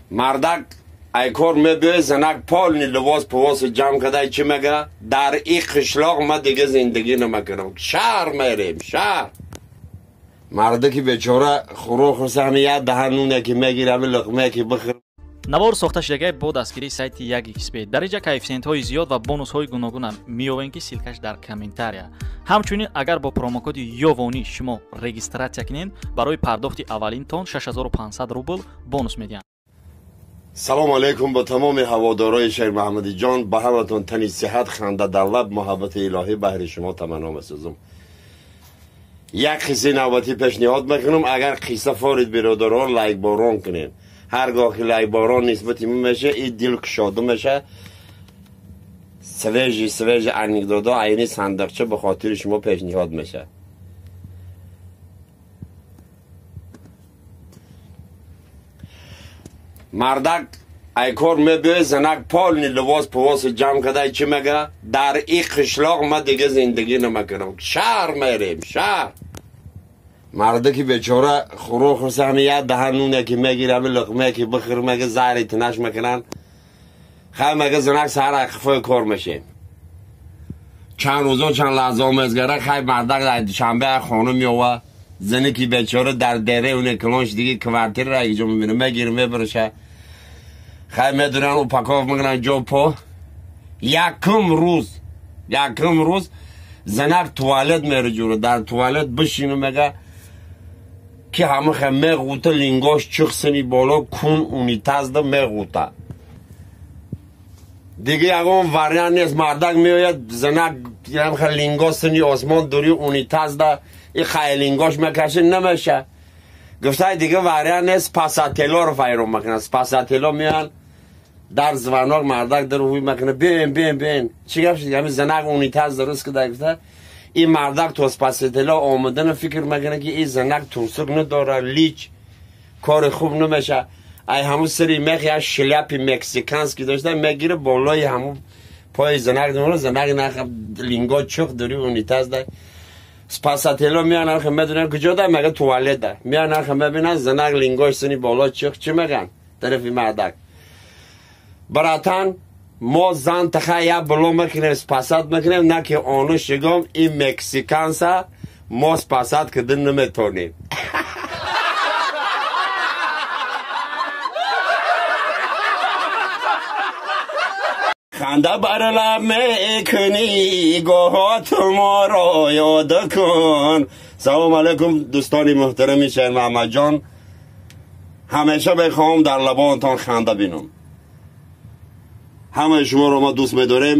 Мардак ай кор мебиёй, занак полный либос пувос ҷамъ кадай, чӣ мега? Дар и қишлоқ ма дига зиндагӣ намекунам, шаҳр мерем, шаҳр. Мардаки бечора хӯрок хӯрса, ҳами як даҳан нуне ки мегир, ҳами луқмае ки бихӯр. Навор сохта шудагай бо дастгирии сайти 1xb. Дар инҷа коэффисиентҳои зиёд ва бонусҳои гуногунам меёбем, ки ссылкаш дар комментария. Ҳамчунин агар бо промокоди ёвонӣ шумо регистрация кунед, барои пардохти аввалинтон 6500 рубл бонус медиҳанд. Салом алейкум ба тамоми ҳаводорои Шермаҳмади ҷон, ба ҳаматон тани сиҳат, ханда дар лаб, муҳаббати илоҳӣ баҳри шумо таманно месозам. Як қиссаи навбатӣ пешниҳод мекунам. Агар қисса форид, биродарон, лайкборон кунем. Ҳар гоҳ ки лайкборон нисбати мо меша, и дил кушода меша. Свежий свежий анекдотҳо айни сандиқча ба хотири шумо пешниҳод меша. Мардак ай кор мебиёй, занак полный либос пувос ҷамъ кадай, чӣ мега? Дар и қишлоқ ма дига зиндагӣ намекунам, шаҳр мерем, шаҳр. Мардаки бечора хӯрок хӯрса, ҳами як даҳан нуне ки мегир, ҳами луқмае ки бихӯр, мега заҳри тинаш мекунанд. Хай, мега занак, саҳар қифои кор мешем. Чанд рӯзо, чанд лаҳзао мезгара. Хай, мардак дар Душанбе хона меова. Зане ки бечора дар дере уне калон шудиги квартираро якҷо мебина, мегир, мебараша. Хай, медуран, упаков мекунанд ҷо по. Якум рӯз занак туалет мераҷура, дар туалет бишину, мега ки ҳамаха меғута, лингош чихсани боло кун унитазда меғута. Дига ягон вариант нест. Мардак меояд, занак ҳамаха линго сини осмон дури унитазда и хай лингош мекаши, намеша. Гуфтай, дига вариант нест, спасателоро файрон мекунад. Спасатело меоянд, дар звонок, мардак дар ҳуй мекунад: «Биёен, биёен, биёен, чӣ гап шуд?» Ҳами занак унитаз дуруст куда, гуфта. Ин мардак то спасатело омадана фикр мекунад, ки ин занак турсук надора, лич кори хуб намеша. Ай ҳамун сари мех як шляпи мексиканский дошта, мегира, болои ҳамун пои занак дора. Занак нах линго чух дури унитаз да. Спасатело меян, ахи медонанд куҷо да, мега туалет да. Меян, ахи мебинанд, занак лингош сини боло чух. Чӣ меган тарафи мардак? «Братан, мо зан таха як було мекунем, спасать мекунем, на ки ону шигом ин мексиканса мо спасать кида наметонем». Ханда бар лаб мекунӣ, гоҳот моро ёд кун. Салом алейкум, дӯстони муҳтарами Шермаҳмадҷон. Ҳамеша мехоҳам дар лабонатон ханда бинам. Ҳамаи шуморо ма дӯст медорем,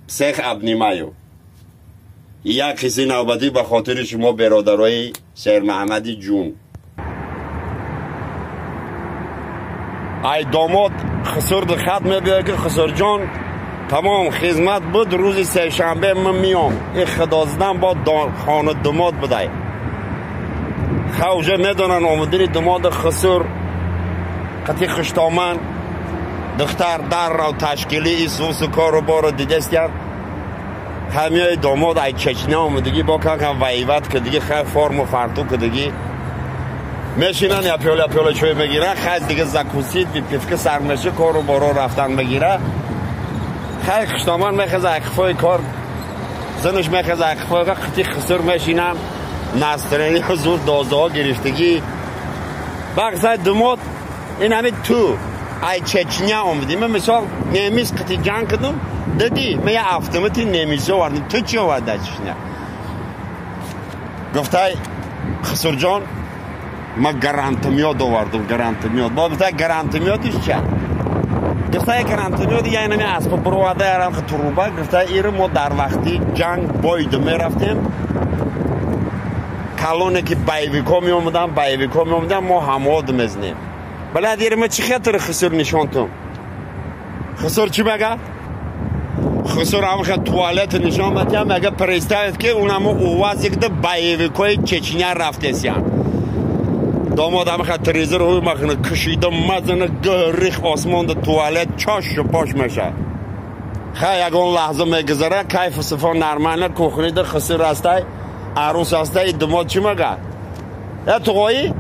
всех обнимаю. Як қисси навбатӣ ба хотири шумо, беродарои Шермаҳмади ҷун. Ай домод хусурди хат мебиёд, ки хусурҷон, тамом хизмат буд, рӯзи сешанбе ман миём. Ин худоздан бо хона думод будай. Ха, уже медонанд омадини думоди хусур қати хуштоман духтар даррав ташкили исусу кору бору дидестиян. Ҳамиёи домод ай Чечня омадагӣ, бо кам воевать кардагӣ, хай форму фарту кардагӣ, мешинан, я пиёла пиёла чой мегиран. Хай, дига закусить, выпивка сар меша, кору боро рафтан мегира. Хай, хуштоман мехеза қифои кор, занаш мехеза қифои кор, қити хусур мешинан, настроение зур, дозаҳо гирифтагӣ. Бақсай думод: «Ин ҳами ту ай Чечня омадӣ, ман мисол немис қити ҷанг кардам, дадӣ ман я автомати немисӣ овардам, ту чӣ оварди аз Чечня?» Гуфтай: «Хусурҷон, ман гранатомёт овардам, гранатомёт». Бо гуфтай: «Гранатомётиш ча?» Гуфтай: «Гранатомёт я инами асбоб буроварда ярам труба». Гуфтай: «Иро мо дар вақти ҷанг бойду мерафтем, калоне ки боевикҳо меомаданд, боевикҳо меомаданд, мо ҳамод мезнем. Балад иро ма чӣ хатр хусур нишонтум?» Хусур чӣ мега? Хусур ҳамаха туалет нишон метиҳам, мега: «Представить, ки унамо УАЗикда боевикҳои Чечня рафтесиян». Домод ҳамаха телевизор ҳуй махна кушида мазана, гӯрих осмонда туалет чошу пош меша. Хай, ягон лаҳза мегузара, кайфу сифо нормально. Кухнида хусур ҳастай, арӯс ҳастай. Думод чӣ мега? Э, туғоӣ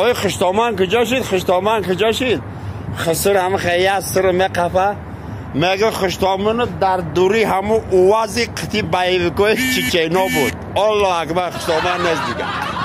Ои хуштоман куҷо шид, хуштоман куҷо шид? Хусур ҳама хея сир меқафа, мега хуштоману дар дури ҳаму увази қити боевикои чечено буд. Аллоҳ акбар, хуштоман нест дигар.